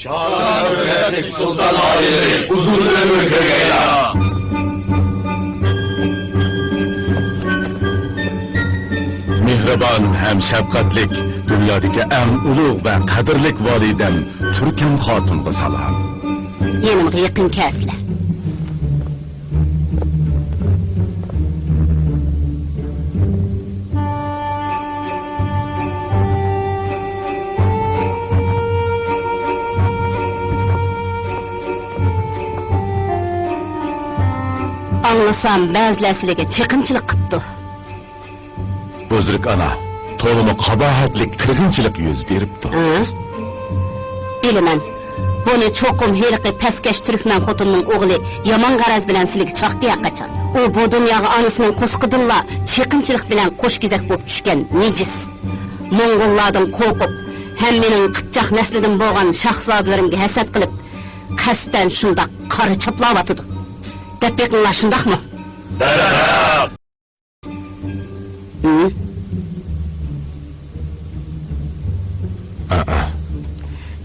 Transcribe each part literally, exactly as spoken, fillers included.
شان ھۆرمەتلىك سۇلتان ئالىيلىرى ئۇزۇن ئۆمۈر كۆرگەيلا! مېھرىبان ھەم شەپقەتلىك، دۇنيادىكى ئەڭ ئۇلۇغ ۋە قەدىرلىك ۋالىدەم تۈركەم خاتۇنغا سالام. يېنىمغا يېقىن كەلسىلە. ئاڭلىسام، بەزىلەر سىلىگە چېقىمچىلىق قىپتۇ. بۇزرۇك ئانا، تولىمۇ قاباھەتلىك قىرغىنچىلىق يۈز بېرىپتۇ. ھە؟ بىلىمەن. بۇنى چوقۇم ھېلىقى پەسكەش تۈركمەن خوتۇننىڭ ئوغلى يامان غەرەز بىلەن سىلىگە چاقتى ھەرقاچان. ئۇ بۇ دۇنياغا ئانىسىنىڭ قورسىقىدىنلا چېقىمچىلىق بىلەن قوش كېزەك بولۇپ چۈشكەن نىجىس. موڭغۇللاردىن قورقۇپ، ھەم مېنىڭ قىپچاق نەسلىدىن بولغان شاھزادىلىرىمگە ھەسەت قىلىپ، قەستەن شۇنداق قارا چاپلاۋاتىدۇ. دەپ بېقىڭلار، شۇنداقمۇ؟ ھىم؟ ئا-، ئا.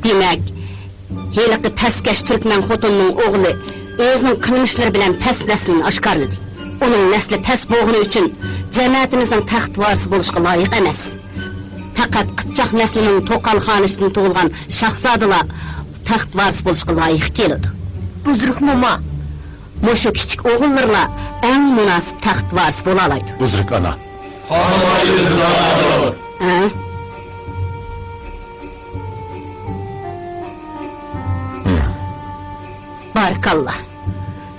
دېمەك، ھېلىقى پەسكەش تۈركمەن خوتۇننىڭ ئوغلى ئۆزىنىڭ قىلمىشلىرى بىلەن پەس نەسلىنى ئاشكارىلىدى. ئۇنىڭ نەسلى پەس بولغىنى ئۈچۈن جەمەتىمىزنىڭ تەخت ۋارىسى بولۇشقا لايىق ئەمەس. پەقەت قىپچاق نەسلىنىڭ توقال خانىشىدىن تۇغۇلغان شاھزادىلا تەخت ۋارىسى بولۇشقا لايىق كېلىدۇ. بۇزرۇق موما. مۇشۇ كىچىك ئوغۇللىرىلا ئەڭ مۇناسىپ تەخت ۋارىسى بولالايدۇ. بۇزرۇك ئانا. ھە؟ بارىكاللا.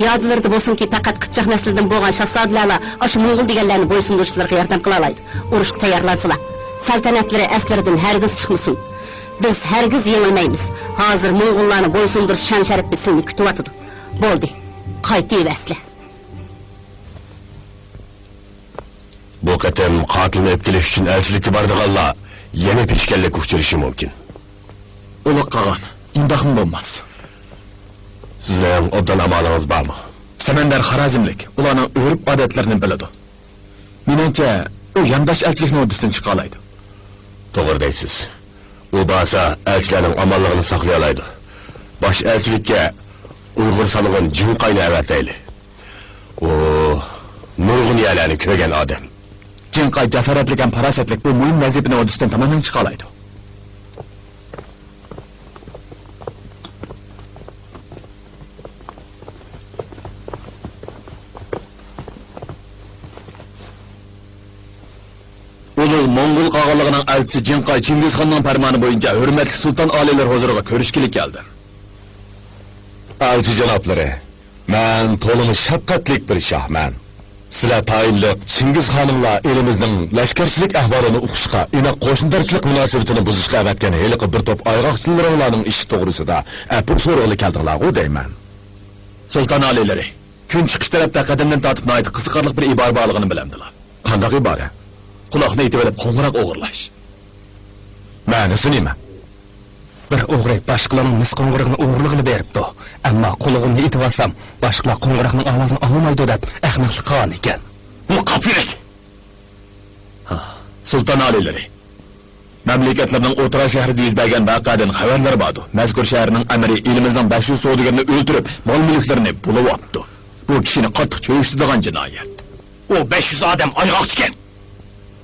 يادلىرىدا بولسۇنكى، پەقەت قىپچاق نەسلىدىن بولغان شاھزادىلەرلا ئاشۇ موڭغۇل دېگەنلەرنى بويسۇندۇرۇشلىرىغا ياردەم قىلالايدۇ. ئۇرۇشقا تەييارلانسىلا. سەلتەنەتلىرى ئەسلىرىدىن ھەرگىز چىقمىسۇن. بىز ھەرگىز يېڭىلمەيمىز. ھازىر موڭغۇللارنى بويسۇندۇرۇش شان-شەرىپى سىلىنى كۈتۈۋاتىدۇ. بولدى، قايتىۋەرسىلە. بۇ قېتىم قاتىلنى ئېلىپ كېلىش ئۈچۈن ئەلچىلىككە بارىدىغانلار يەنە پېشكەللىككە ئۇچرىشى مۇمكىن. ئۇلۇغ قاغان، ئۇنداقمۇ بولماس. سىزنىڭ ئوبدان ئامالىڭىز بارمۇ؟ سەمەندەر خارازملىك، ئۇلارنىڭ ئۆرپ-ئادەتلىرىنى بىلىدۇ. مېنىڭچە، ئۇ يانداش ئەلچىلىكنىڭ ھۆددىسىدىن چىقالايدۇ. توغرا دەيسىز. ئۇ بارسا، ئەلچىلەرنىڭ ئامانلىقىنى ساقلىيالايدۇ. باش ئەلچىلىككە ئۇيغۇر سانىغان جىڭقاينى ئەۋەتەيلى. ئۇ نۇرغۇن يەرلەرنى كۆرگەن ئادەم. جىڭقاي جاسارەتلىك ھەم پاراسەتلىك بۇ مۇھىم ۋەزىپىنىڭ ھۆددىسىدىن تامامەن چىقالايدۇ. ئۇلۇغ موڭغۇل قاغانلىقىنىڭ ئەلچىسى جىڭقاي چىڭگىزخاننىڭ پەرمانى بويىچە ھۆرمەتلىك سۇلتان ئالىيلىرى ھۇزۇرىغا كۆرۈشكىلى كەلدىم. ئەلچى جانابلىرى، مەن تولىمۇ شەپقەتلىك بىر شاھمەن. سىلەر تايىنلىق چىڭگىز خانىڭلار ئېلىمىزنىڭ لەشكەرچىلىك ئەھۋالىنى ئۇقۇشقا، ئىناق قوشنىدارچىلىق مۇناسىۋىتىنى بۇزۇشقا ئەۋەتكەن ھېلىقى بىر توپ ئايغاقچىلىرىڭلارنىڭ ئىشى توغرىسىدا ئەپۇ سورىغىلى كەلدىڭلارغۇ دەيمەن. سۇلتان ئالىيلىرى، كۈن چىقىش تەرەپتە قەدىمدىن تارتىپ ناھايىتى قىزىقارلىق بىر ئىبارە بارلىقىنى بىلەمدىلا؟ قانداق ئىبارە؟ قۇلاقنى ئېتىۋېلىپ قوڭغۇراق ئوغرىلاش. مەنىسى نېمە؟ بىر ئوغرى باشقىلارنىڭ مىس قوڭغۇرىقىنى ئوغرىلىغىلى بېرىپتۇ. ئەمما قۇلىقىمنى ئېتىۋالسام، باشقىلار قوڭغۇراقنىڭ ئاۋازىنى ئاڭلىمايدۇ دەپ ئەخمەقلىق قىلغان ئىكەن. بۇ قاپيۈرەك! ھا، سۇلتان ئالىيلىرى، مەملىكەتلەرنىڭ ئوتتۇرا شەھىرىدە يۈز بەرگەن ۋەقەدىن خەۋەرلەر باردۇ. مەزكۇر شەھەرنىڭ ئەمىرى ئېلىمىزنىڭ بەش يۈز سودىگىرىنى ئۆلتۈرۈپ، مال-مۈلۈكلىرىنى بۇلىۋاپتۇ. بۇ كىشىنى قاتتىق چۆكۈتىدىغان جىنايەت. ئۇ بەش يۈز ئادەم ئايغاقچىكەن.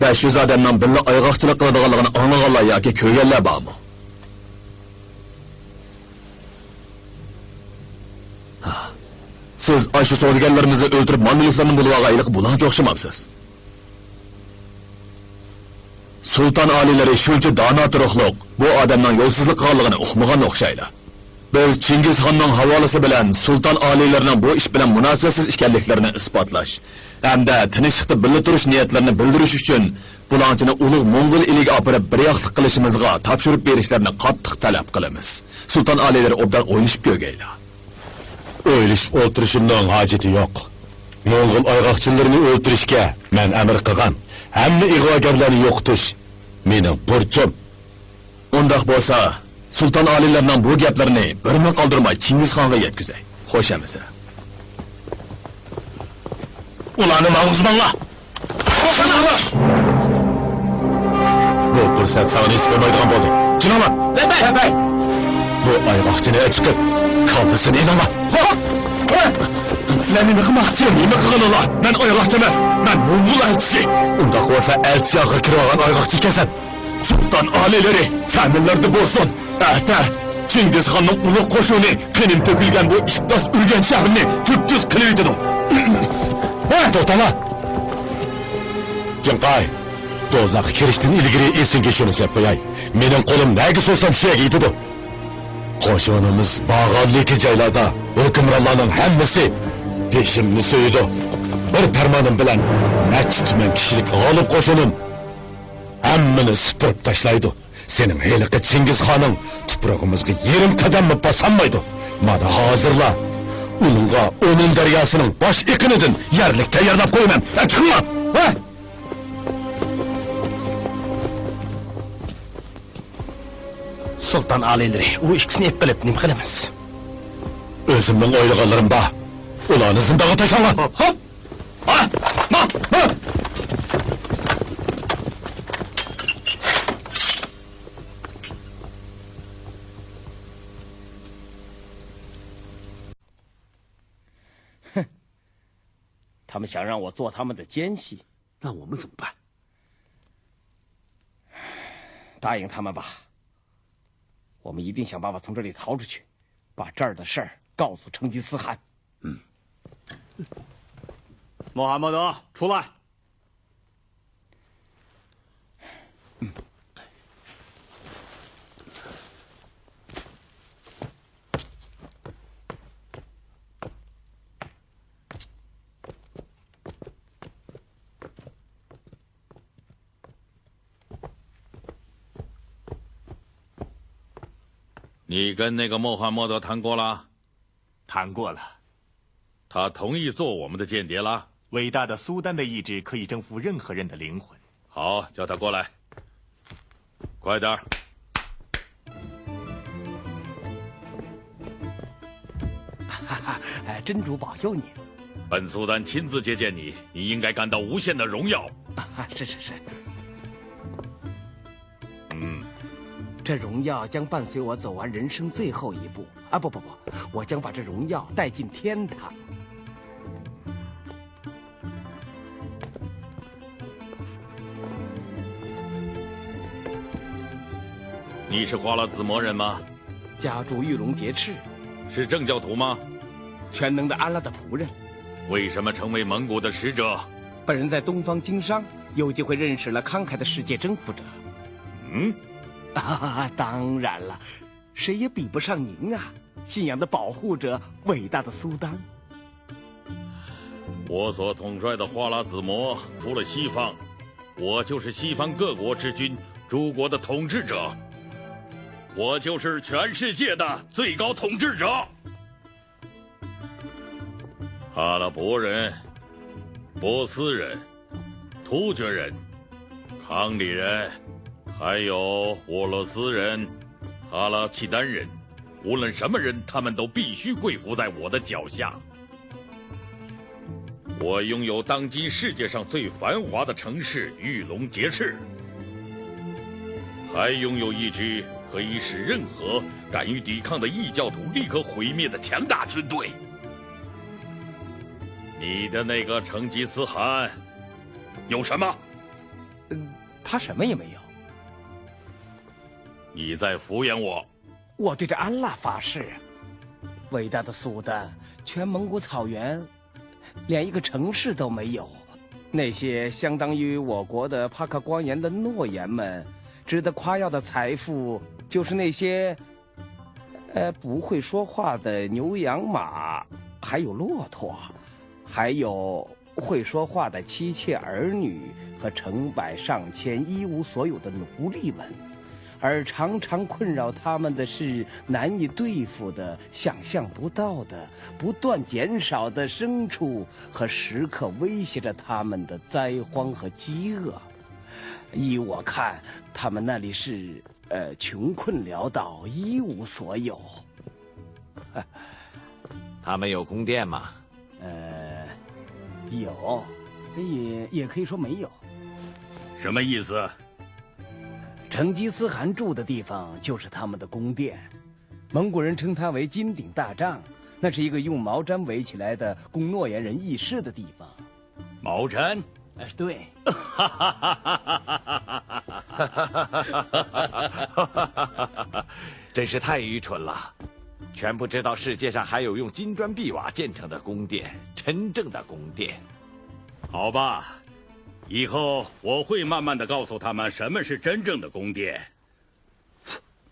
بەش يۈز ئادەمنىڭ بىللە ئايغاقچىلىق قىلىدىغانلىقىنى ئاڭلىغانلار ياكى كۆرگەنلەر بارمۇ؟ ھا. سىز ئاشۇ سودىگەرلىرىمىزنى ئۆلتۈرۈپ، مال-مۈلۈكلىرىنى بۇلىۋالغان ھېلىقى بۇلاڭچى ئوخشىمامسىز؟ سۇلتان ئالىيلىرى شۇنچە دانا تۇرۇقلۇق، بۇ ئادەمنىڭ يولسىزلىق قىلغانلىقىنى ئۇقمىغان ئوخشايدۇ. بىز چىڭگىزخاننىڭ ھاۋالىسى بىلەن سۇلتان ئالىيلىرىنىڭ بۇ ئىش بىلەن مۇناسىۋەتسىز ئىكەنلىكلىرىنى ئىسپاتلاش ھەمدە تىنچلىقتا بىللە تۇرۇش نىيەتلىرىنى بىلدۈرۈش ئۈچۈن، بۇلاڭچىنى ئۇلۇغ موڭغۇل ئېلىگە ئاپىرىپ، بىر ياقلىق قىلىشىمىزغا تاپشۇرۇپ بېرىشلىرىنى قاتتىق تەلەپ قىلىمىز. سۇلتان ئالىيلىرى ئوبدان ئويلىشىپ كۆرگەيلا. ئويلىشىپ ئولتۇرۇشۇمنىڭ ھاجىتى يوق. موڭغۇل ئايغاقچىلىرىنى ئۆلتۈرۈشكە مەن ئەمىر قىلغان ھەممە ئىغۋاگەرلەرنى يوقىتىش مېنىڭ بۇرچۇم. ئۇنداق بولسا، سۇلتان ئالىيلىرىنىڭ بۇ گەپلىرىنى بىرمۇ قالدۇرماي چىڭگىزخانغا يەتكۈزەي. خوش ئەمىسە. ئۇلارنى ماڭغۇزماڭلار! بۇ پۇرسەت ساڭا نېسىپ بولمايدىغان بولدى. كېلىڭلار! لەببەي! لەببەي! بۇ ئايغاقچىنى ئەچىقىپ، كاللىسىنى ئېلىڭلار. ھا! ھا! سىلەر نېمە قىلماقچى؟ نېمە قىلغىنىڭلار؟ مەن ئايغاقچى ئەمەس، مەن موڭغۇل ئەلچىسى. ئۇنداق بولسا ئەلچىسى ئاغا كىرىۋالغان ئايغاقچى ئىكەنسەن. سۇلتان ئالىيلىرى، تەمىنلەردە بولسۇن. ئەتە چىڭگىزخاننىڭ ئۇلۇغ قوشۇنى قېنىم تۆكۈلگەن بۇ ئىپلاس ئۈرگەن شەھىرىنى تۈپتۈز قىلىۋېتىدۇ. ھە! توختاڭلار! جىڭقاي، دوزاخقا كىرىشتىن ئىلگىرى ئېسىڭگە شۇنى سېلىپ قوياي. مېنىڭ قولۇم نەگە سوزسام شۇ يەرگە يېتىدۇ. قوشۇنىمىز بارغانلىكى جايلاردا ھۆكۈمرانلارنىڭ ھەممىسى بېشىمنى سۆيىدۇ. بىر پەرمانىم بىلەن نەچچە تۈمەن كىشىلىك غالىب قوشۇنۇم ھەممىنى سۈپۈرۈپ تاشلايدۇ. سېنىڭ ھېلىقى چىڭگىزخانىڭ تۇپرىقىمىزغا يېرىم قەدەممۇ باسالمايدۇ. مانا ھازىرلا ئۇنىڭغا ئونۇن دەرياسىنىڭ باش ئېقىنىدىن يەرلىك تەييارلاپ قويىمەن. ھە، چىقىڭلار! ھە! سۇلتان ئالىيلىرى، ئۇ ئىككىسىنى ئېلىپ قېلىپ نېمە قىلىمىز؟ ئۆزۈمنىڭ ئويلىغانلىرىم بار. ئۇلارنى زىندانغا تاشلاڭلار. ھوپ، ھوپ! ھا! ما! ھا! 他们想让我做他们的奸细。那我们怎么办？答应他们吧，我们一定想办法从这里逃出去，把这儿的事儿告诉成吉思汗。嗯。穆罕默德，出来！ 你跟那个穆罕默德谈过了？谈过了。他同意做我们的间谍了？伟大的苏丹的意志可以征服任何人的灵魂。好，叫他过来。快点儿。哈哈，哎，真主保佑您。本苏丹亲自接见你，你应该感到无限的荣耀。啊，是是是。嗯。这荣耀将伴随我走完人生最后一步。啊，不不不，我将把这荣耀带进天堂。 你是花剌子模人吗？家住玉龙劫赤。是正教徒吗？全能的安拉的仆人。为什么成为蒙古的使者？本人在东方经商，有机会认识了慷慨的世界征服者。嗯？啊，当然了，谁也比不上您啊，信仰的保护者，伟大的苏丹。我所统帅的花剌子模，除了西方， 我就是西方各国之君，诸国的统治者。我就是全世界的最高统治者。阿拉伯人、波斯人、突厥人、康里人，还有俄罗斯人、阿拉契丹人，无论什么人，他们都必须跪伏在我的脚下。 我拥有当今世界上最繁华的城市玉龙劫赤，还拥有一支可以使任何敢于抵抗的异教徒立刻毁灭的强大军队。你的那个成吉思汗有什么？嗯，他什么也没有。你在敷衍我。 我对着安拉发誓，伟大的苏丹，全蒙古草原连一个城市都没有。那些相当于我国的帕克光岩的诺言们，值得夸耀的财富，就是那些，呃，不会说话的牛羊马，还有骆驼。 还有会说话的妻妾儿女和成百上千一无所有的奴隶们，而常常困扰他们的是难以对付的、想象不到的、不断减少的牲畜和时刻威胁着他们的灾荒和饥饿。依我看，他们那里是，呃，穷困潦倒，一无所有。他们有宫殿吗？ 呃，有，也，也可以说没有。什么意思？成吉思汗住的地方就是他们的宫殿，蒙古人称它为金顶大帐，那是一个用毛毡围起来的供诺言人议事的地方。毛毡？哎，对。真是太愚蠢了，全不知道世界上还有用金砖碧瓦建成的宫殿，真正的宫殿。好吧，以后我会慢慢的告诉他们什么是真正的宫殿。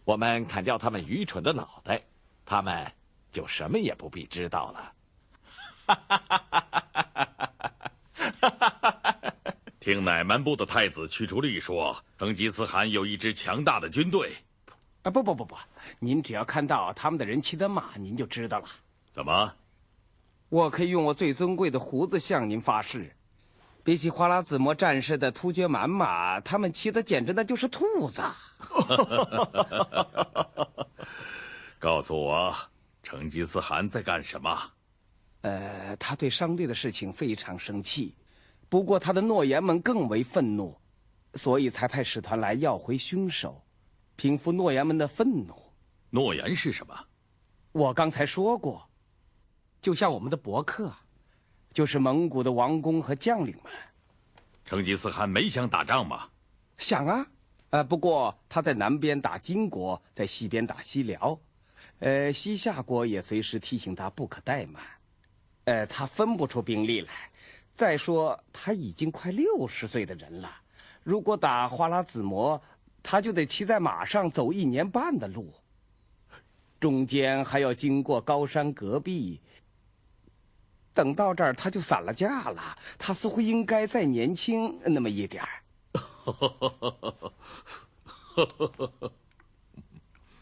我们砍掉他们愚蠢的脑袋，他们就什么也不必知道了。听乃蛮部的太子屈除律说，成吉思汗有一支强大的军队。啊，不不不不，您只要看到他们的人骑的马，您就知道了。怎么？我可以用我最尊贵的胡子向您发誓，比起花剌子模战士的突厥蛮马，他们骑的简直那就是兔子。告诉我，成吉思汗在干什么？呃，他对商队的事情非常生气，不过他的诺言们更为愤怒，所以才派使团来要回凶手，平复诺言们的愤怒。诺言是什么？我刚才说过，就像我们的伯克，就是蒙古的王公和将领们。成吉思汗没想打仗吗？想啊，呃，不过他在南边打金国，在西边打西辽，呃，西夏国也随时提醒他不可怠慢。呃，他分不出兵力来。再说他已经快六十岁的人了，如果打花剌子模，他就得骑在马上走一年半的路，中间还要经过高山戈壁。等到这儿，他就散了架了。他似乎应该再年轻那么一点儿。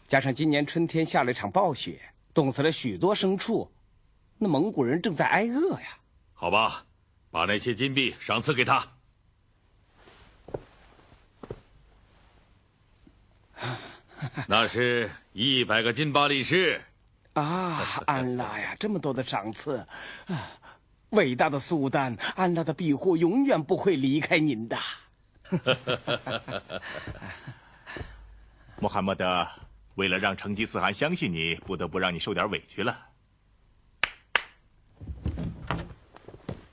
加上今年春天下了一场暴雪，冻死了许多牲畜，那蒙古人正在挨饿呀。好吧，把那些金币赏赐给他。那是一百个金巴力士。啊，安拉呀，这么多的赏赐，啊，伟大的苏丹，安拉的庇护永远不会离开您的。穆罕默德，为了让成吉思汗相信你，不得不让你受点委屈了。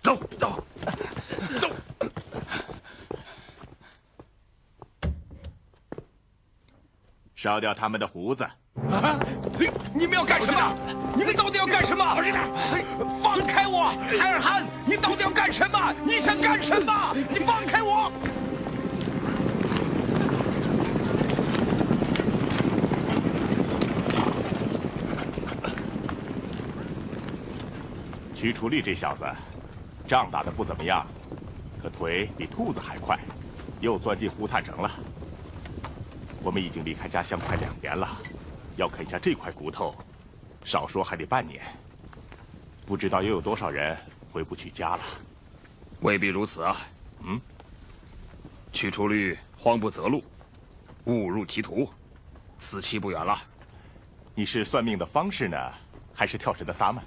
走，走，走。烧掉他们的胡子。啊！嘿，你们要干什么？你们到底要干什么？放开我，海尔汗！你到底要干什么？你想干什么？你放开我！屈楚律这小子，仗打得不怎么样，可腿比兔子还快，又钻进呼探城了。我们已经离开家乡快两年了，要啃下这块骨头，少说还得半年，不知道又有多少人回不去家了。未必如此啊。嗯？屈楚律慌不择路，误入歧途，死期不远了。你是算命的方士呢，还是跳神的萨满？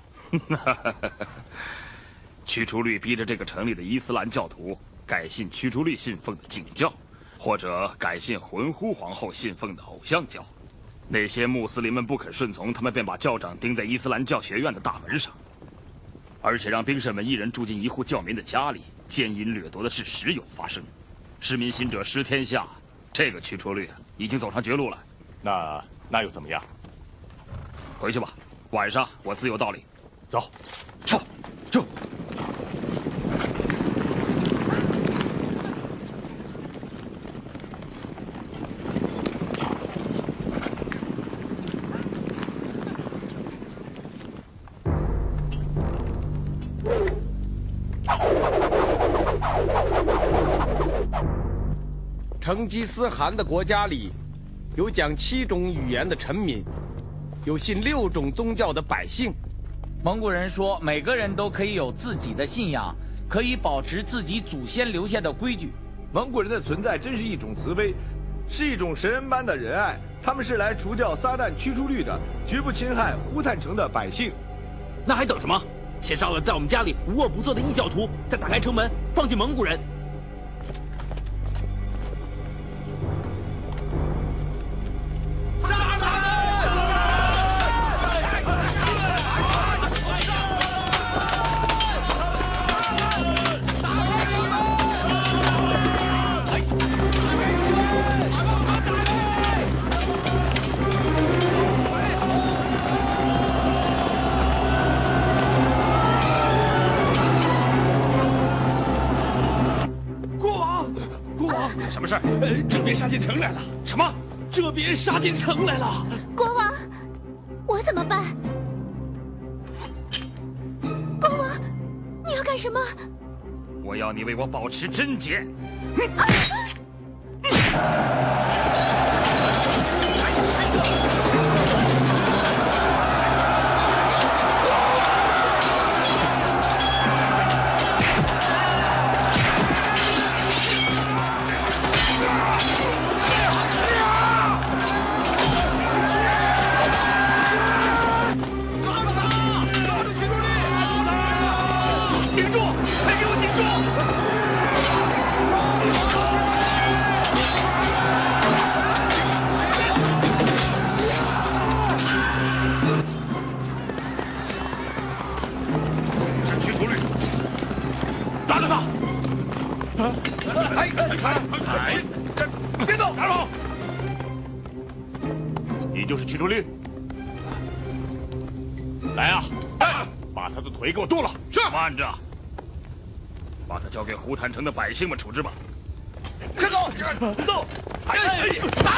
屈楚律逼着这个城里的伊斯兰教徒改信屈楚律信奉的景教，或者改信浑呼皇后信奉的偶像教。那些穆斯林们不肯顺从，他们便把教长钉在伊斯兰教学院的大门上，而且让兵士们一人住进一户教民的家里，奸淫掠夺的事时有发生。失民心者失天下，这个屈楚律啊，已经走上绝路了。那，那又怎么样？回去吧，晚上我自有道理。走，走，走。成吉思汗的国家里，有讲七种语言的臣民，有信六种宗教的百姓。蒙古人说，每个人都可以有自己的信仰，可以保持自己祖先留下的规矩。蒙古人的存在真是一种慈悲，是一种神人般的仁爱。他们是来除掉撒旦屈楚律的，绝不侵害呼探城的百姓。那还等什么？先杀了在我们家里无恶不作的异教徒，再打开城门，放进蒙古人。杀他们！杀进城来了。什么？这边杀进城来了？国王，我怎么办？国王，你要干什么？我要你为我保持贞洁。抓住他！抓住驱逐令！顶住！快给我顶住！是驱逐令！抓住他！哎，哎，哎，别动！拿住！你就是驱逐令？来啊，把他的腿给我剁了！是。慢着，把他交给胡坦城的百姓们处置吧。快走！走！哎，哎，打！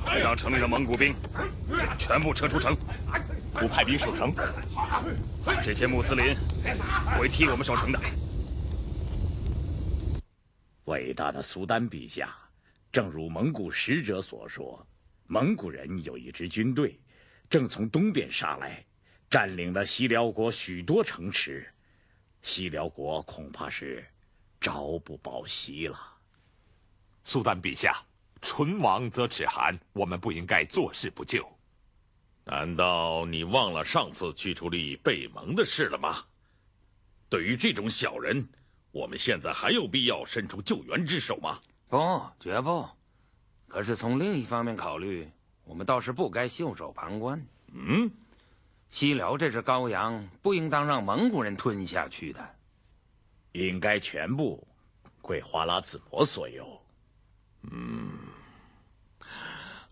回到城里的蒙古兵，全部撤出城。不派兵守城。这些穆斯林会替我们守城的。伟大的苏丹陛下，正如蒙古使者所说，蒙古人有一支军队，正从东边杀来，占领了西辽国许多城池。西辽国恐怕是朝不保夕了。苏丹陛下，唇亡则齿寒，我们不应该坐视不救。难道你忘了上次驱逐令贝蒙的事了吗？对于这种小人，我们现在还有必要伸出救援之手吗？不，绝不。可是从另一方面考虑，我们倒是不该袖手旁观。嗯？西辽这只羔羊，不应当让蒙古人吞下去的。应该全部归花剌子模所有。嗯，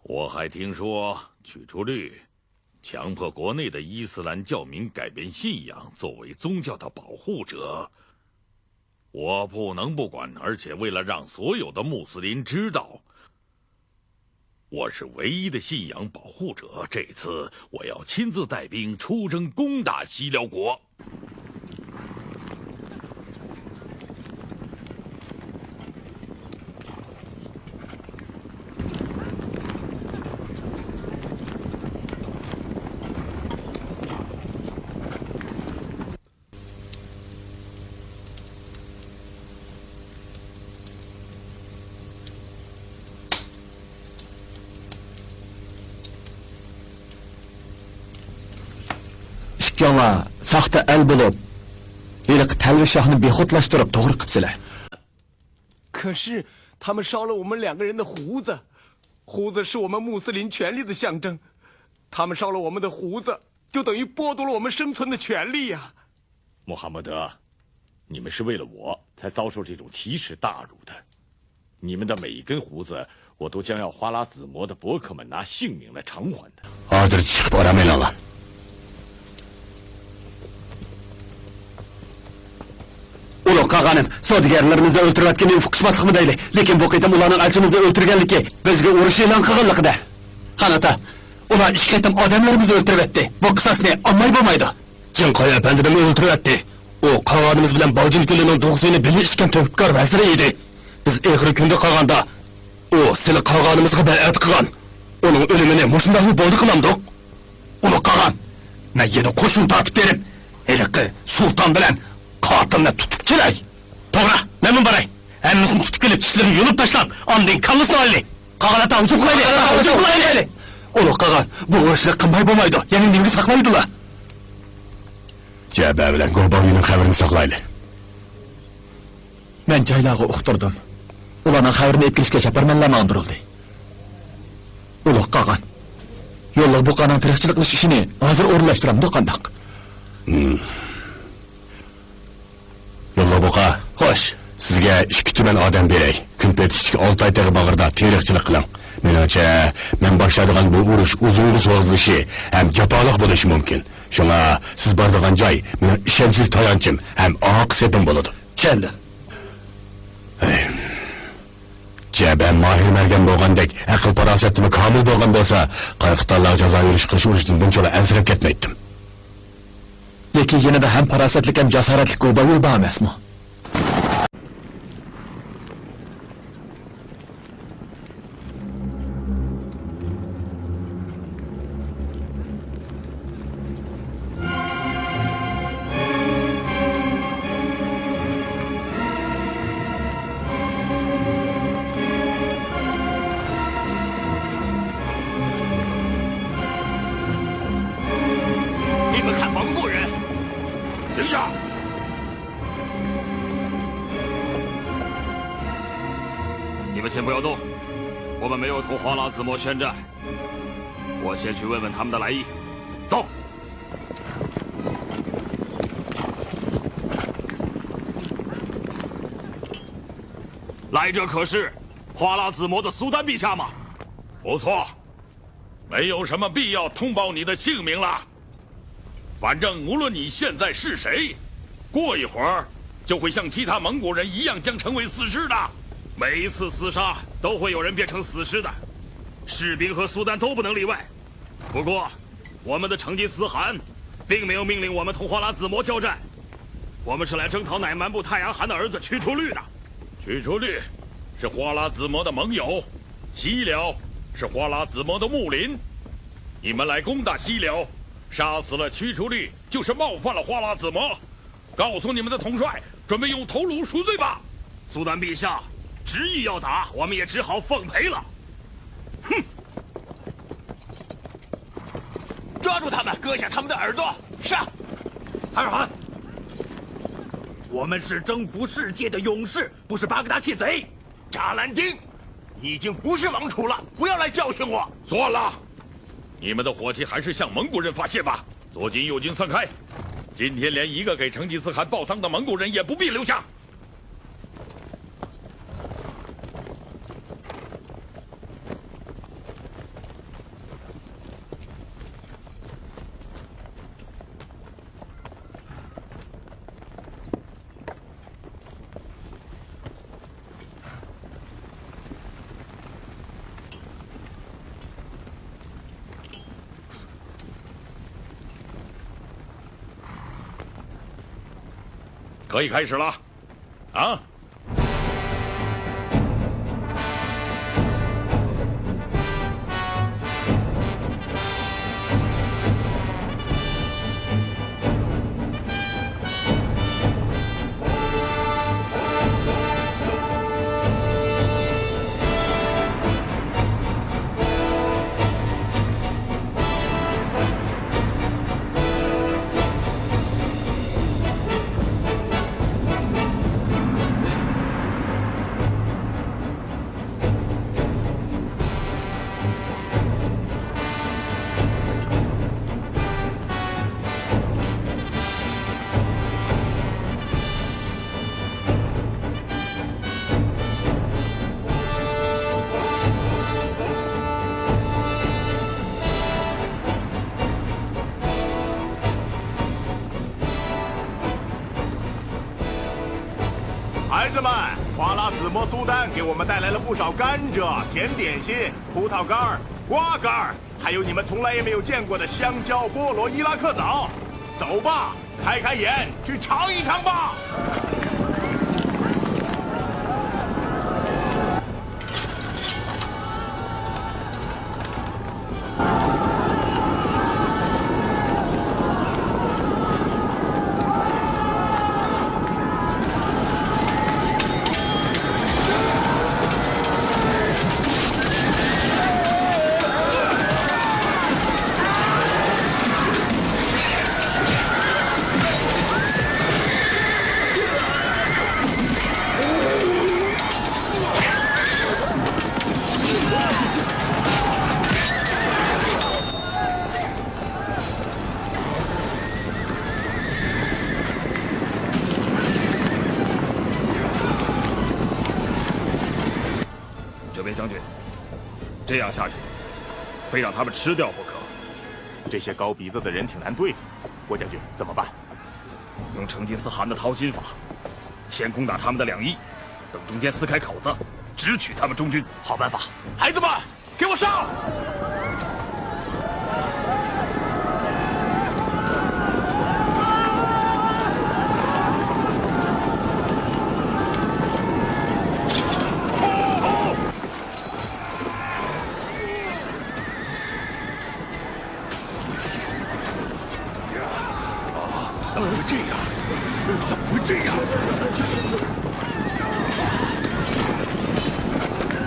我还听说驱逐令强迫国内的伊斯兰教民改变信仰，作为宗教的保护者，我不能不管，而且为了让所有的穆斯林知道，我是唯一的信仰保护者，这次我要亲自带兵出征，攻打西辽国。 ئىككىڭلار ساختا ئەل بولۇپ، ھېلىقى تەلۋە شاھنى بىخۇدلاشتۇرۇپ توغرا قىپسىلەر. 可是他们烧了我们两个人的胡子，胡子是我们穆斯林权利的象征，他们烧了我们的胡子，就等于剥夺了我们生存的权利呀。穆罕默德，你们是为了我才遭受这种奇耻大辱的。你们的每一根胡子，我都将要花剌子模的伯克们拿性命来偿还的。 ھازىر چىقىپ ئارام ئېلىڭلار. ئۇلۇغ قاغانىم، سودىگەرلىرىمىزنى ئۆلتۈرۈۋەتكىنىنى ئۇقۇشماسلىقمۇ دەيلى، لېكىن بۇ قېتىم ئۇلارنىڭ ئەلچىمىزنى ئۆلتۈرگەنلىكى، بىزگە ئۇرۇش ئېلان قىلغانلىقىدا. خان ئاتا، ئۇلار ئىككى قېتىم ئادەملىرىمىزنى ئۆلتۈرۈۋەتتى. بۇ قىساسنى ئالماي بولمايدۇ. جىڭقاي ئەپەندىنىمۇ ئۆلتۈرۈۋەتتى. ئۇ قاغانىمىز بىلەن باۋجىن كۆلىنىڭ دوغىسىنى بىللە ئىچكەن تۆھپىكار ۋەزىرى ئىدى. بىز ئېغىر كۈندە قالغاندا، ئۇ سىلى قاغانىمىزغا بەيئەت قىلغان. ئۇنىڭ ئۆلۈمىنى مۇشۇنداقلا بولدى قىلامدۇق؟ ئۇلۇغ قاغان، مەن يەنە قوشۇن تارتىپ بېرىپ، ھېلىقى سۇلتان بىلەن قاتىلنى تۇتۇپ كېلەي. توغرا، مەنمۇ باراي. ھەممىسىنى تۇتۇپ كېلىپ، چىشلىرىنى يۇلۇپ تاشلاپ، ئاندىن كاللىسىنى ئالايلى. قاغان ئاتا، ھۇجۇم قىلايلى! ھۇجۇم قىلايلى! ئۇلۇغ قاغان، بۇ ئۇرۇشنى قىلماي بولمايدۇ. يەنە نېمىگە ساقلايدىلا؟ جەبە بىلەن گوباۋيۇنىڭ خەۋىرىنى ساقلايلى. مەن جايلارغا ئۇقتۇردۇم. ئۇلارنىڭ خەۋىرىنى ئېلىپ كېلىشكە چاپارمەنلەر ماڭدۇرۇلدى. ئۇلۇغ قاغان، يوللۇق بۇقانىڭ تېرىقچىلىق قىلىش ئىشىنى ھازىر ئورۇنلاشتۇرامدۇ قانداق؟ ھىم. يوللۇق بۇقا. خوش. سىزگە ئىككى تۈمەن ئادەم بېرەي. كۈنپېتىشتىكى ئالتاي تېغى باغرىدا تېرىقچىلىق قىلىڭ. مېنىڭچە، مەن باشلايدىغان بۇ ئۇرۇش ئۇزۇنغا سوزۇلۇشى ھەم جاپالىق بولۇشى مۇمكىن. شۇڭا سىز بارىدىغان جاي مېنىڭ ئىشەنچلىك تايانچىم ھەم ئارقا سېپىم بولىدۇ. چۈشەندىم. جەبە ماھىر مەرگەن بولغاندەك، ئەقىل-پاراسەتمۇ كامىل بولغان بولسا، قاراقىتانلارغا جازا يۈرۈش قىلىش ئۇرۇشىدىن بۇنچىلا ئەنسىرەپ كەتمەيتتىم. لېكىن يەنىدە ھەم پاراسەتلىك، ھەم جاسارەتلىك گوبايۇ بار ئەمەسمۇ؟ 你们看，蒙古人！停下！你们先不要动，我们没有同花剌子模宣战。我先去问问他们的来意。走。来者可是花剌子模的苏丹陛下吗？不错，没有什么必要通报你的姓名了。反正无论你现在是谁，过一会儿就会像其他蒙古人一样，将成为死尸的。每一次厮杀都会有人变成死尸的，士兵和苏丹都不能例外。不过，我们的成吉思汗并没有命令我们同花剌子模交战，我们是来征讨乃蛮部太阳汗的儿子屈初律的。屈初律是花剌子模的盟友，西辽是花剌子模的睦邻。你们来攻打西辽，杀死了屈初律，就是冒犯了花剌子模。告诉你们的统帅，准备用头颅赎罪吧。苏丹陛下执意要打，我们也只好奉陪了。哼！抓住他们，割下他们的耳朵，杀！阿尔汗，我们是征服世界的勇士，不是巴格达窃贼。扎兰丁，你已经不是王储了，不要来教训我。算了，你们的火气还是向蒙古人发泄吧。左军右军散开，今天连一个给成吉思汗报丧的蒙古人也不必留下。 可以开始了，啊！ 孩子们，花剌子模苏丹给我们带来了不少甘蔗、甜点心、葡萄干儿、瓜干儿，还有你们从来也没有见过的香蕉、菠萝、伊拉克枣。走吧，开开眼，去尝一尝吧。将军，这样下去，非让他们吃掉不可。这些高鼻子的人挺难对付，霍将军，怎么办？用成吉思汗的掏心法，先攻打他们的两翼，等中间撕开口子，直取他们中军。好办法，孩子们，给我上！怎么会这样？怎么会这样？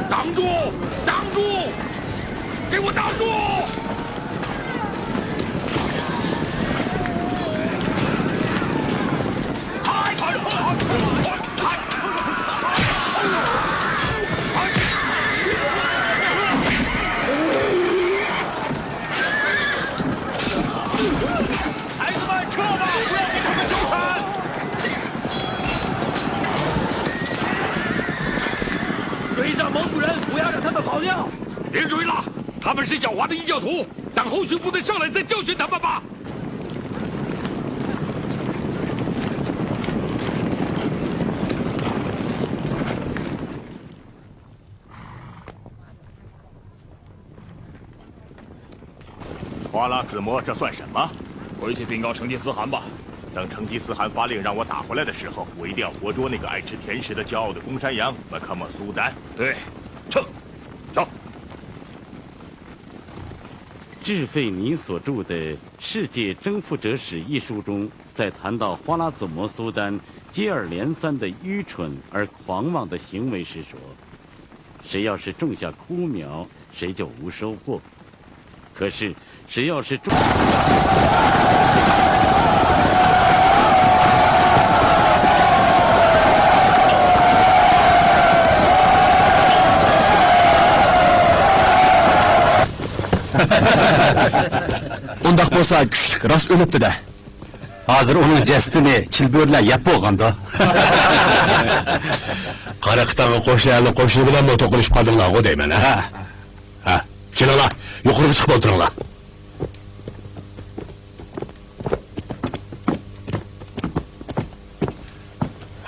挡住！挡住！给我挡住！孩子们，撤吧，不要跟他们纠缠。追上蒙古人，不要让他们跑掉。别追了，他们是狡猾的异教徒，等后勤部队上来再教训他们吧。 花剌子模，这算什么？回去禀告成吉思汗吧。等成吉思汗发令让我打回来的时候，我一定要活捉那个爱吃甜食的骄傲的公山羊马卡莫苏丹。对，撤，走。智费尼所著的《世界征服者史》一书中，在谈到花剌子模苏丹接二连三的愚蠢而狂妄的行为时说：谁要是种下枯苗，谁就无收获。可是，谁要是种…… ئۇنداق بولسا، كۈچلۈك راست ئۆلۈپتۇ-دە. ھازىر ئۇنىڭ جەسىتىنى چىلبۆرىلەر يەپ بولغاندۇ. قاراقىتانغا قوشنا ئەلنىڭ قوشۇنى بىلەنمۇ توقۇنۇشۇپ قالدىڭلارغۇ دەيمەن، ھە؟ ھە. ھە، كېلىڭلار، يۇقىرىغا چىقىپ ئولتۇرۇڭلار.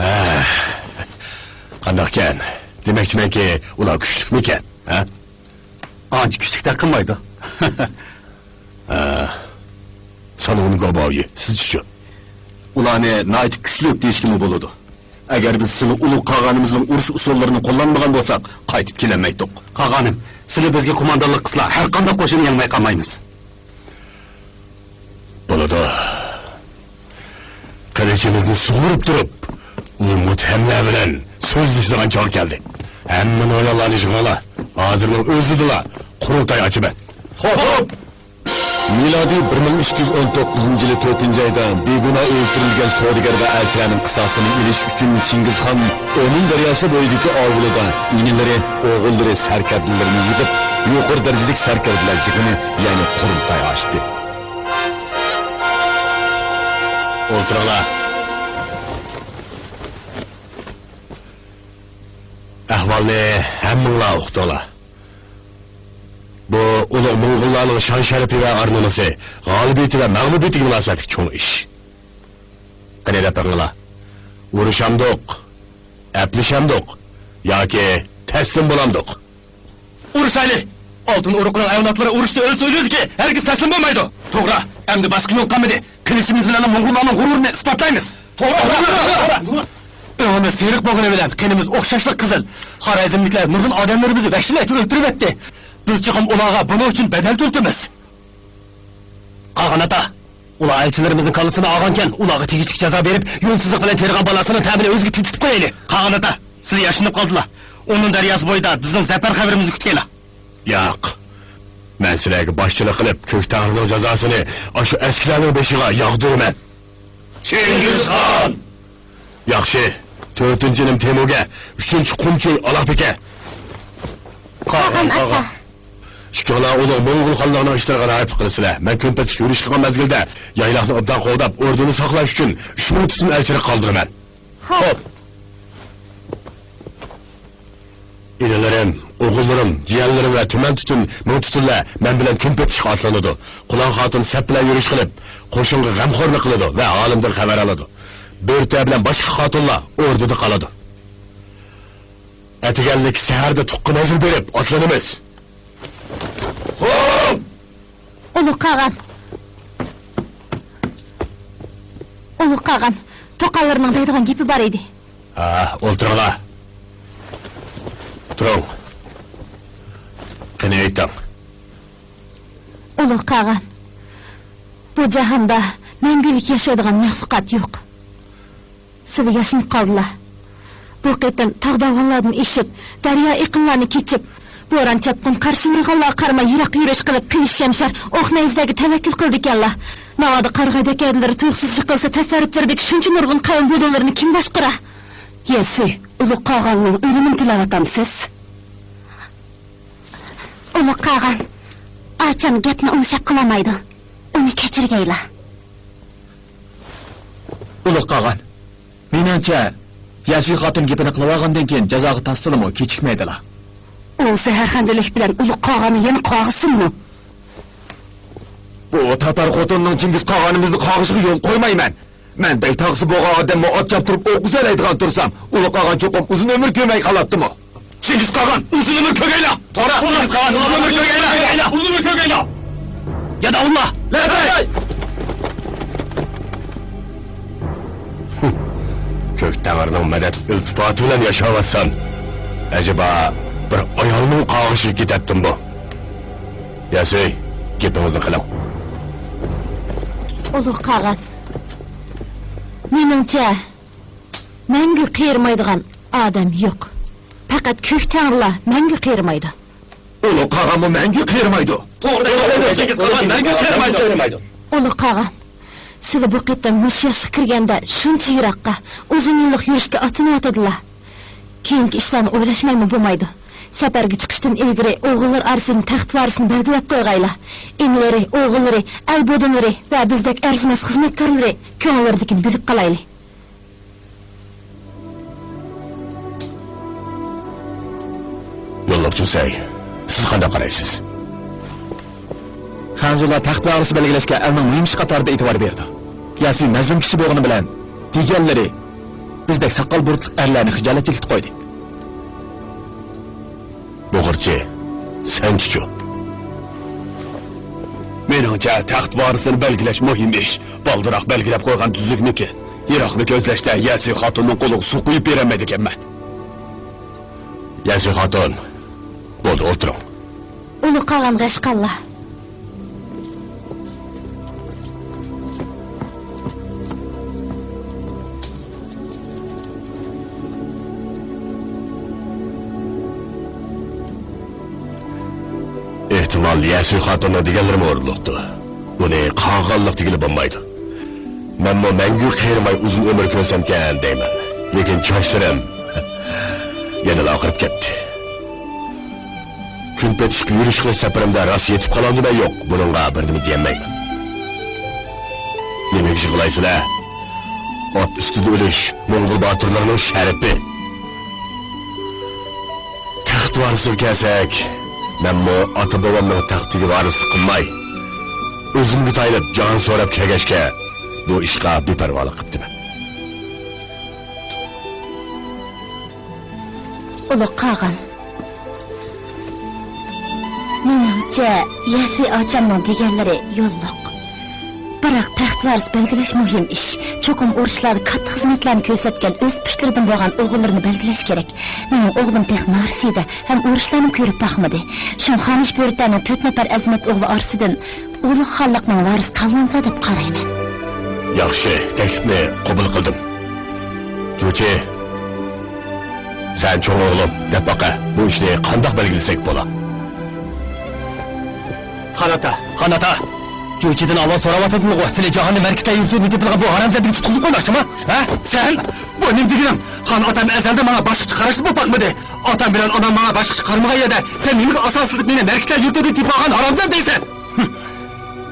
ھە، قانداقكەن؟ دېمەكچىمەنكى، ئۇلار كۈچلۈكمىكەن، ھە؟ ئانچە كۈچلۈكتەك قىلمايدۇ. ھە. سانۇن گوباۋيى، سىزچىچۇ؟ ئۇلارنى ناھايىتى كۈچلۈك دېيىشكىمۇ بولىدۇ. ئەگەر بىز سىلى ئۇلۇغ قاغانىمىزنىڭ ئۇرۇش ئۇسۇللىرىنى قوللانمىغان بولساق، قايتىپ كېلەلمەيتتۇق. قاغانىم، سىلى بىزگە قوماندانلىق قىلسىلا، ھەرقانداق قوشۇننى يەڭمەي قالمايمىز. بولىدۇ. قىلىچىمىزنى سۇغۇرۇپ تۇرۇپ، ئۇ مۇتتەھەملەر بىلەن سۆزلىشىدىغان چاغ كەلدى. ھەممە نويانلارنى يىغىڭلار. ھازىرنىڭ ئۆزىدىلا قۇرۇلتاي ئاچىمەن. خوپ! مىلادىي بىر مىڭ ئىككى يۈز ئون توققۇزىنچى يىلى تۆتىنچى ئايدا بىگۇناھ ئۆلتۈرۈلگەن سودىگەر ۋە ئەلچىلەرنىڭ قىساسىنى ئېلىش ئۈچۈن چىڭگىزخان ئونۇن دەرياسى بويىدىكى ئاۋۇلىدا ئىنىلىرى، ئوغۇللىرى، سەركەردىلىرىنى يىغىپ، يۇقىرى دەرىجىلىك سەركەردىلەر يىغىنى، يەنى قۇرۇلتاي ئاچتى. ئولتۇرۇڭلار. ئەھۋالنى ھەممىڭلار ئۇقتۇڭلار. بۇ ئۇلۇغ موڭغۇللارنىڭ شان-شەرىپى ۋە ئار-نومۇسى، غالىبىيىتى ۋە مەغلۇبىيىتىگە مۇناسىۋەتلىك چوڭ ئىش. قېنى، دەپ بېقىڭلار. ئۇرۇشامدۇق، ئەپلىشەمدۇق ياكى تەسلىم بولامدۇق؟ ئۇرۇشايلى! ئالتۇن ئۇرۇقنىڭ ئەۋلادلىرى ئۇرۇشتا ئۆلسە ئۆلىدىكى، ھەرگىز تەسلىم بولمايدۇ. توغرا، ئەمدى باشقا يول قالمىدى. قىلىچىمىز بىلەن موڭغۇللارنىڭ غۇرۇرىنى ئىسپاتلايمىز. توغرا، توغرا. ئۆڭىمىز سېرىق بولغىنى بىلەن قېنىمىز ئوخشاشلا قىزىل. خارەزملىكلەر نۇرغۇن ئادەملىرىمىزنى ۋەھشىيلەرچە ئۆلتۈرۈۋەتتى. بىز چىقىپ ئۇلارغا بۇنىڭ ئۈچۈن بەدەل تۆلىتىمىز. قاغان ئاتا، ئۇلار ئەلچىلىرىمىزنىڭ كاللىسىنى ئالغانكەن، ئۇلارغا تېگىشلىك جازا بېرىپ، يولسىزلىق بىلەن تېرىغان بالاسىنىڭ تەمىنى ئۆزىگە تېتىتىپ قويايلى. قاغان ئاتا، سىلى ياشىنىپ قالدىلا. ئونۇن دەرياسى بويىدا بىزنىڭ زەپەر خەۋىرىمىزنى كۈتكەيلا. ياق. مەن سىلەرگە باشچىلىق قىلىپ، كۆك تەڭرىنىڭ جازاسىنى ئاشۇ ئەسكىلەرنىڭ بېشىغا ياغدۇرىمەن. چىڭگىزخان! ياخشى. تۆتىنچى ئىنىم تېمۇرگە، ئۈچىنچى قۇمچۇي ئالاپىكە. قاغان ئاتا. ئىككىڭلار ئۇلۇغ موڭغۇل خانلىقىنىڭ ئىشلىرىغا رايىپلىق قىلىسىلەر. مەن كۈنپەتلىك يۈرۈش قىلغان مەزگىلدە يايلاقنى ئوبدان قوغداپ، ئوردىنى ساقلاش ئۈچۈن ئۈچ مىڭ تۈتۈن ئەلچىلىك قالدۇرىمەن. خوپ. ئىنىلىرىم، ئوغۇللىرىم، جىيەنلىرىم ۋە تۈمەن تۈتۈن، مىڭ تۈتۈنلەر مەن بىلەن كۈن پېتىشقا ئاتلىنىدۇ. قۇلان خاتۇن سەپ بىلەن يۈرۈش قىلىپ، قوشۇنغا غەمخورلۇق قىلىدۇ ۋە ھالىمدىن خەۋەر ئالىدۇ. بۆرتە بىلەن باشقا خاتۇنلار ئوردىدا قالىدۇ. ئەتىگەنلىك سەھەردە تۇغقا مەنزىل بېرىپ ئاتلىنىمىز. خوپ! ئۇلۇغ قاغان! ئۇلۇغ قاغان، توقاللىرىنىڭ دەيدىغان گېپى بار ئىدى. ھە، ئولتۇرۇڭلار. تۇرۇڭ. قېنى ئېيتىڭ. ئۇلۇغ قاغان، بۇ جاھاندا مەڭگۈلۈك ياشايدىغان مەخلۇقات يوق. سىلى ياشىنىپ قالدىلا. بۇ قېتىم تاغ-داۋانلاردىن ئېشىپ، دەريا-ئېقىنلارنى كېچىپ، بوران-چاپقۇن قارشى ئۇرغانلارغا قارىماي يىراق يۈرۈش قىلىپ، قىلىچ-شەمشەر، ئوق-نەيزىلەرگە تەۋەككۈل قىلىدىكەنلا. ناۋادا قارىغاي دەكەدىلىرى تۇيۇقسىز يىقىلسا، تەسەررۇپلىرىدىكى شۇنچە نۇرغۇن قەۋم بۇدۇنلىرىنى كىم باشقۇرا؟ يەسى، ئۇلۇغ قاغاننىڭ ئۆلۈمىنى تىلەۋاتامسىز؟ ئۇلۇغ قاغان، ئاچام گەپنى ئوڭشاپ قىلالمايدۇ. ئۇنى كەچۈرگەيلا. ئۇلۇغ قاغان، مېنىڭچە، يەسۇي خاتۇن گېپىنى قىلىۋالغاندىن كېيىن جازاغا تارتسىلىمۇ كېچىكمەيدىلا. ئۇ زەھەرخەندىلىك بىلەن ئۇلۇغ قاغاننى يەنە قاغىسۇنمۇ؟ بۇ تاتار خوتۇننىڭ چىڭگىز قاغانىمىزنى قاغىشىغا يول قويمايمەن. مەن بەگ تاغىسى بولغان ئادەممۇ ئات چاپتۇرۇپ ئوق ئۈزەلەيدىغان تۇرسام، ئۇلۇغ قاغان چوقۇم ئۇزۇن ئۆمۈر كۆرمەي قالاتتىمۇ؟ چىڭگىز قاغان ئۇزۇن ئۆمۈر كۆرگەيلا! توغرا، چىڭگىز قاغان ئۇزۇن ئۆمۈر كۆرگەيلا! ئۇزۇن ئۆمۈر كۆرگەيلا! ياداۋۇللا! لەببەي! كۆك تەڭرىنىڭ مەدەت ئىلتىپاتى بىلەن ياشاۋاتسام، ئەجەبا بىر ئايالنىڭ قاغىشىغا كېتەتتىمبۇ؟ ياسۇي، گېپىڭىزنى قىلىڭ. ئۇلۇغ قاغان، مېنىڭچە، مەڭگۈ قېرىمايدىغان ئادەم يوق. پەقەت كۆك تەڭرىلا مەڭگۈ قېرىمايدۇ. ئۇلۇغ قاغانمۇ مەڭگۈ قېرىمايدۇ. توغرا دەيدۇ، چىڭگىز قاغان مەڭگۈ قېرىمايدۇ. ئۇلۇغ قاغان، سىلى بۇ قېتىم مۇشۇ ياشقا كىرگەندە شۇنچە يىراققا، ئۇزۇن يوللۇق يۈرۈشكە ئاتلىنىۋاتىدىلا. كېيىنكى ئىشلارنى ئويلاشمايمۇ بولمايدۇ. سەپەرگە چىقىشتىن ئىلگىرى ئوغۇللار ئارىسىدىن تەخت ۋارىسىنى بەلگىلەپ قويغايلا. ئىنىلىرى، ئوغۇللىرى، ئەل بودۇنلىرى ۋە بىزدەك ئەرزىمەس خىزمەتكارلىرى كۆڭۈللىرىدىكىنى بىلىپ قالايلى. يوللۇقچى ھۈسەي، سىز قانداق قارايسىز؟ خەنزۇلار تەخت ۋارىسى بەلگىلەشكە ئەلنىڭ مۇھىم ئىشى قاتارىدا ئېتىبار بېرىدۇ. ياسۇي مەزلۇم كىشى بولغىنى بىلەن، دېگەنلىرى بىزدەك ساقال-بۇرۇتلۇق ئەرلەرنى خىجالەتچىلىكتە قويدى. بۇغۇرچى، سەنچىچۇ؟ مېنىڭچە، تەخت ۋارىسىنى بەلگىلەش مۇھىم ئىش. بالدۇراق بەلگىلەپ قويغان تۈزۈكمىكىن؟ يىراقنى كۆزلەشتە يەسۇي خاتۇننىڭ قولىغا سۇ قۇيۇپ بېرەلمەيدىكەنمەن. يەسۇي خاتۇن، بولدى، ئولتۇرۇڭ. ئۇلۇغ قاغان غەشقاللا. ئېھتىمال، يەسۇي خاتۇننىڭ دېگەنلىرىمۇ ئورۇنلۇقتۇ. بۇنى قاغانلىق دېگىلى بولمايدۇ. مەنمۇ مەڭگۈ قېرىماي ئۇزۇن ئۆمۈر كۆرسەمكەن دەيمەن. لېكىن چاچلىرىم يەنىلا ئاقىرىپ كەتتى. كۈن پېتىشقا يۈرۈش قىلىش سەپىرىمدە راست يېتىپ قالامدىمەن يوق، بۇنىڭغا بىر نېمە دېيەلمەيمەن. نېمە ئىش قىلايسىلەر؟ ئات ئۈستىدە ئۆلۈش موڭغۇل باتۇرلىرىنىڭ شەرىپى. تەخت ۋارىسىغا كەلسەك، مەنمۇ ئاتا-بوۋامنىڭ تەختىگە ۋارىسلىق قىلماي، ئۆزۈمگە تايىنىپ جان سوراپ كەلگەچكە، بۇ ئىشقا بىپەرۋالىق قىپتىمەن. ئۇلۇغ قاغان. مېنىڭچە، يەسۇي ئاچامنىڭ دېگەنلىرى يوللۇق. بىراق، تەخت ۋارىس بەلگىلەش مۇھىم ئىش. چوقۇم ئۇرۇشلاردا كاتتا خىزمەتلەرنى كۆرسەتكەن ئۆز پۇشتلىرىدىن بولغان ئوغۇللىرىنى بەلگىلەش كېرەك. مېنىڭ ئوغلۇم تېخى نارسىدە ھەم ئۇرۇشلارنىمۇ كۆرۈپ باقمىدى. شۇڭا خانىش بۆرتەنىڭ تۆت نەپەر ئەزىمەت ئوغلى ئارىسىدىن ئۇلۇغ خانلىقنىڭ ۋارىسى تاللانسا دەپ قارايمەن. ياخشى، تەكلىپنى قوبۇل قىلدىم. جۇچى، سەن چوڭ ئوغلۇم، دەپ باقە، بۇ ئىشنى قانداق بەلگىلىسەك بولا؟ خان ئاتا، خان ئاتا! جۇچىدىن ئاۋۋال سوراۋاتىدىلىغۇ، سىلى جاھاننى مەركىتە يۇرتىدىن تېپىلغان بۇ ھارامزادىنى تۇتقۇزۇپ قويماقچىما؟ ھە؟ سەن؟ بۇ نېمە دېگىنىڭ؟ خان ئاتام ئەزەلدىن ماڭا باشقىچە قاراشلا بولۇپ باقمىدى. ئاتام بىلەن ئانام ماڭا باشقىچە قارىمىغان يەردە، سەن نېمىگە ئاساسلىنىپ مېنى مەركىتە يۇرتىدىن تېپىۋالغان ھارامزاد دەيسەن؟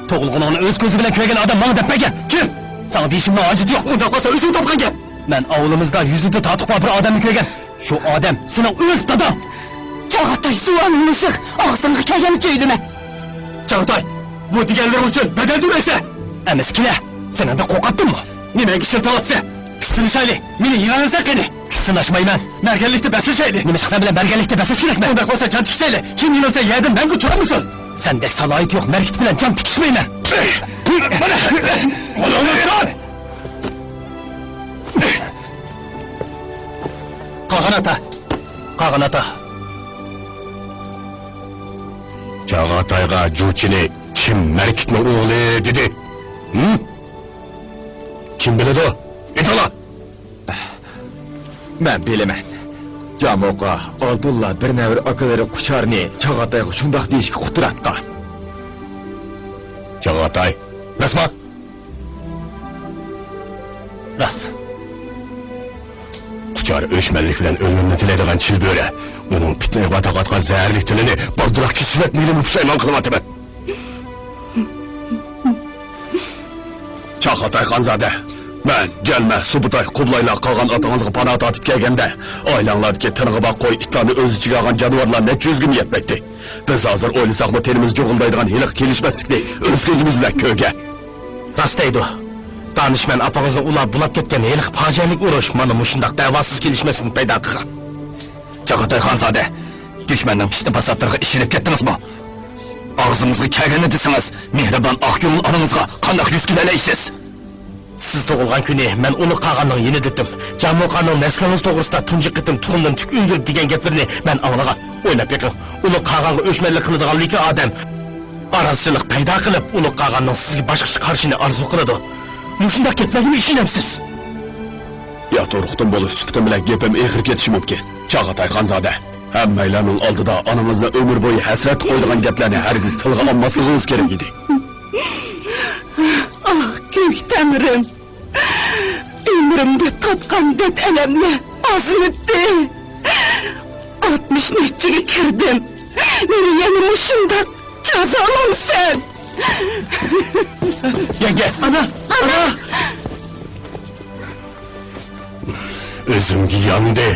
تۇغۇلغىنىڭنى ئۆز كۆزى بىلەن كۆرگەن ئادەم ماڭا دەپ بەرگەن. كىم؟ ساڭا دېيىشىمنىڭ ھاجىتى يوق. ئۇنداق بولسا ئۆزۈڭ تاپقان گەپ. مەن ئاۋۇلىمىزدا يۈزى تارتۇق بار بىر ئادەمنى كۆرگەن. شۇ ئادەم سېنىڭ ئۆز داداڭ. ئاغاتاي، زۇۋانىڭنى يىغ، ئاغزىڭغا كەلگەننى چۆيدۈمە. چاغاتاي، بۇ دېگەنلىرىڭ ئۈچۈن بەدەل تۆلەيسەن. ئەمەسكىلە، سېنىڭدىن قورقاتتىممۇ؟ نېمەڭگە شىلتىۋاتىسەن؟ كۈچ سىنىشايلى، مېنى يېڭەلىسەن قېنى. كۈچ سىناشمايمەن. مەرگەنلىكتە بەسلىشەيلى. نېمىشقا سەن بىلەن مەرگەنلىكتە بەسلەش كېرەكمەن؟ ئۇنداق بولسا جان تىكىشەيلى. كىم يېڭىلسە يەردىن مەڭگۈ تۇرالمىسۇن. سەندەك سالاھىيىتى يوق مەركىتى بىلەن جان تىكىشمەيمەن. مانا، قولۇڭنى تۇت! قاغان ئاتا! قاغان ئاتا! چاغاتايغا جۇچىنى كىم مەركىتنىڭ ئوغلى دېدى؟ ھىم؟ كىم بىلىدۇ؟ ئېيتىڭلا! مەن بىلىمەن. جامۇقا ئالتۇنلا بىر نەۋرە ئاكىلىرى قۇچارنى چاغاتايغا شۇنداق دېيىشكە قۇتراتقان. چاغاتاي، راستمۇ؟ راست. قۇچار ئۆچمەنلىك بىلەن ئۆلۈمنى تىلەيدىغان چىلبۆرە. ئۇنىڭ پىتنە ئېغىۋا تاقاتقان زەھەرلىك تىلىنى بالدۇراق كېسىۋەتمىگىنىمگە پۇشايمان قىلىۋاتىمەن. چاغاتاي خانزادە، مەن جەلمە، سۇبۇتاي، قۇبلايلار قاغان ئاتىڭىزغا پانا تارتىپ كەلگەندە، ئائىلەڭلاردىكى تىنىغا بار قوي، ئىتلارنى ئۆز ئىچىگە ئالغان جانىۋارلار نەچچە يۈز كۈن يەپ بەتتى. بىز ھازىر ئويلىساقمۇ تېنىمىز جۇغۇلدايدىغان ھېلىقى كېلىشمەسلىكنى ئۆز كۆزىمىز بىلەن كۆرگەن. راست دەيدۇ. دانىشمەن ئاپىڭىزنى ئۇلاپ بۇلاپ كەتكەن ھېلىقى پاجىئەلىك ئۇرۇش مانا مۇشۇنداق دەۋاسىز كېلىشمەسلىكنى پەيدا قىلغان. چاغاتاي خانزادە، دۈشمەننىڭ پىشتىن پاساتلىرىغا ئىشىنىپ كەتتىڭىزمۇ؟ ئاغزىڭىزغا كەلگەننى دېسىڭىز، مېھرىبان ئاق كۆڭۈل ئانىڭىزغا قانداق يۈز كېلەلەيسىز؟ سىز تۇغۇلغان كۈنى مەن ئۇلۇغ قاغاننىڭ يېنىدا ئىدىم. جامۇقانىڭ نەسلىڭىز توغرىسىدا تۇنجى قېتىم تۇخۇمدىن تۈك ئۈندۈرۈپ دېگەن گەپلىرىنى مەن ئاڭلىغان. ئويلاپ بېقىڭ، ئۇلۇغ قاغانغا ئۆچمەنلىك قىلىدىغانلىكى ئادەم ئارازچىلىق پەيدا قىلىپ، ئۇلۇغ قاغاننىڭ سىزگە باشقىچە قارىشىنى ئارزۇ قىلىدۇ. مۇشۇنداق گەپلەرگىمۇ ئىشىنەمسىز؟ ياتۇرۇقتىن بولۇش سۈپىتىم بىلەن گېپىم ئېغىر كېتىشى مۇمكىن. چاغاتاي خانزادە، ھەممەيلەننىڭ ئالدىدا ئانىڭىزنى ئۆمۈر بويى ھەسرەتتە قويىدىغان گەپلەرنى ھەرگىز تىلغا ئالماسلىقىڭىز كېرەك ئىدى. ئاھ، كۆك تەڭرىم! ئۆمرۈمدە تارتقان دەرد-ئەلەملەر ئازمىدى. ئاتمىش نەچچىگە كىردىم. مېنى يەنە مۇشۇنداق جازالامسەن؟ يەڭگە! ئانا! ئانا! ئۆزۈمگە ياندى.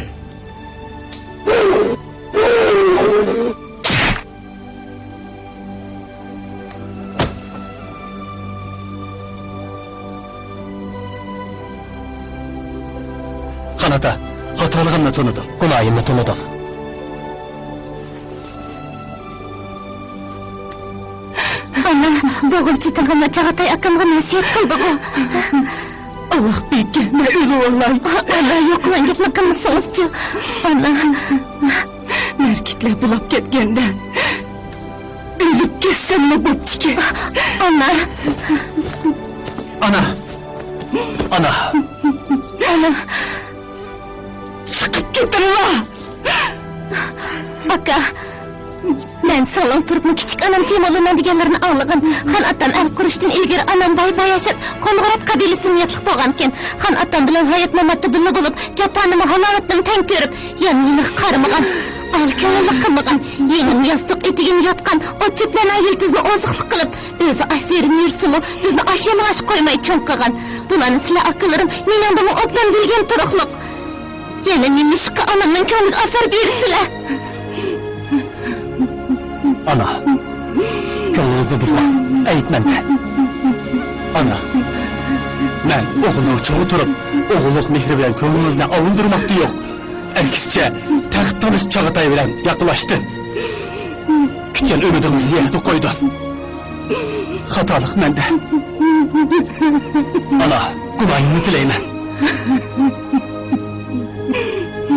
خان ئاتا، خاتالىقىمنى تونۇدۇم، گۇناھىمنى تونۇدۇم. ئانا، بوغۇم چېتىغانلا چاغاتاي ئاكامغا نەسىھەت قىلدىغۇ. ئاللاھ بېكى، مەن ئۆلۈۋالاي. ئانا، يوقىلاڭ گەپنى قىلمىسىڭىزچۇ. ئانا. مەركىتلەر بۇلاپ كەتكەندە، ئۆلۈپ كەتسەممۇ بوپتىكەن. ئانا. ئانا. ئانا. ئانا. چىقىپ كېتىڭلار! ئاكا، مەن ساغلام تۇرۇپمۇ كىچىك ئانام تېمۇرلىنىڭ دېگەنلىرىنى ئاڭلىغان. خان ئاتام ئەل قۇرۇشتىن ئىلگىرى ئانام باي باياشات قومغۇرات قەبىلىسىنى ياتلىق بولغانىكەن. خان ئاتام بىلەن ھايات-ماماتتا بىللە بولۇپ، جاپانىمۇ، ھالاۋەتنىمۇ تەڭ كۆرۈپ، يان-يېنىغا قارىمىغان، ئايال كۆڭۈللۈك قىلمىغان، يېڭىنى ياستۇق، ئېتىكىنى يوتقان، ئوت-چۆپلەرنىڭ يىلتىزىنى ئوزۇقلۇق قىلىپ، ئۆزى ئاچ يېرىنى يۈرسىمۇ، بىزنى ئاچ-يالىڭاچ قويماي چوڭ قىلغان. بۇلارنى سىلەر ئاكىلىرىم مېنىڭدىنمۇ ئوبدان بىلگەن تۇرۇقلۇق. يەنە نېمىشقا ئانامنىڭ كۆڭلىگە ئازار بېرىسىلەر؟ ئانا، كۆڭلىڭىزنى بۇزماڭ، ئەيىب مەندە. ئانا، مەن ئوغلىنىڭ چوڭى تۇرۇپ، ئوغۇللۇق مېھرى بىلەن كۆڭلىڭىزنى ئاۋۇندۇرماقتا يوق. ئەكسىچە، تەخت تالىشىپ چاغاتاي بىلەن ياقلاشتىم. كۈتكەن ئۈمىدىڭىزنى يەردە قويدۇم. خاتالىق مەندە. ئانا، گۇناھىمنى تىلەيمەن.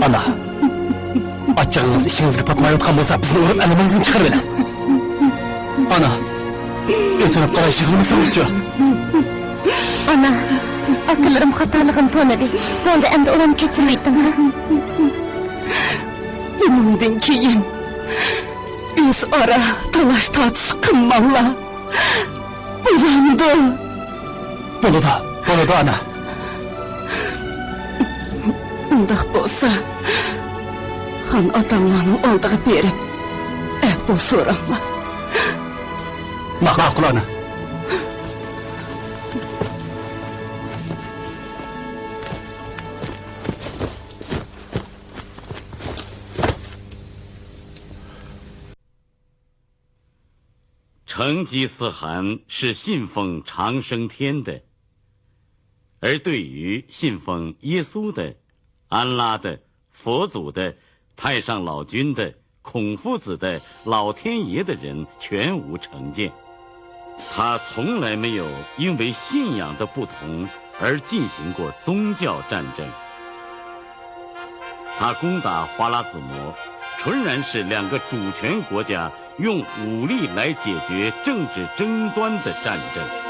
ئانا، ئاچچىقىڭىز ئىچىڭىزگە پاتمايۋاتقان بولسا، بىزنى ئۇرۇپ ئەلىمىڭىزنى چىقىرىۋېلىڭ. ئانا، ئۆتۈنۈپ قالاي، يىغلىمىسىڭىزچۇ؟ ئانا، ئاكىلىرىم خاتالىقىنى تونۇدى. بولدى، ئەمدى ئۇلارنى كەچۈرۈۋېتىڭ. بۇنىڭدىن كېيىن ئۆزئارا تالاش-تارتىش قىلماڭلار. بولامدۇ؟ بولىدۇ، بولىدۇ، ئانا. ئۇنداق بولسا، خان ئاتاڭلارنىڭ ئالدىغا بېرىپ، ئەپۇ سوراڭلار. ماقۇل، ئانا. 成吉思汗是信奉长生天的，而对于信奉耶稣的、安拉的、佛祖的、太上老君的、孔夫子的、老天爷的人全无成见。他从来没有因为信仰的不同而进行过宗教战争。他攻打花剌子模，纯然是两个主权国家用武力来解决政治争端的战争。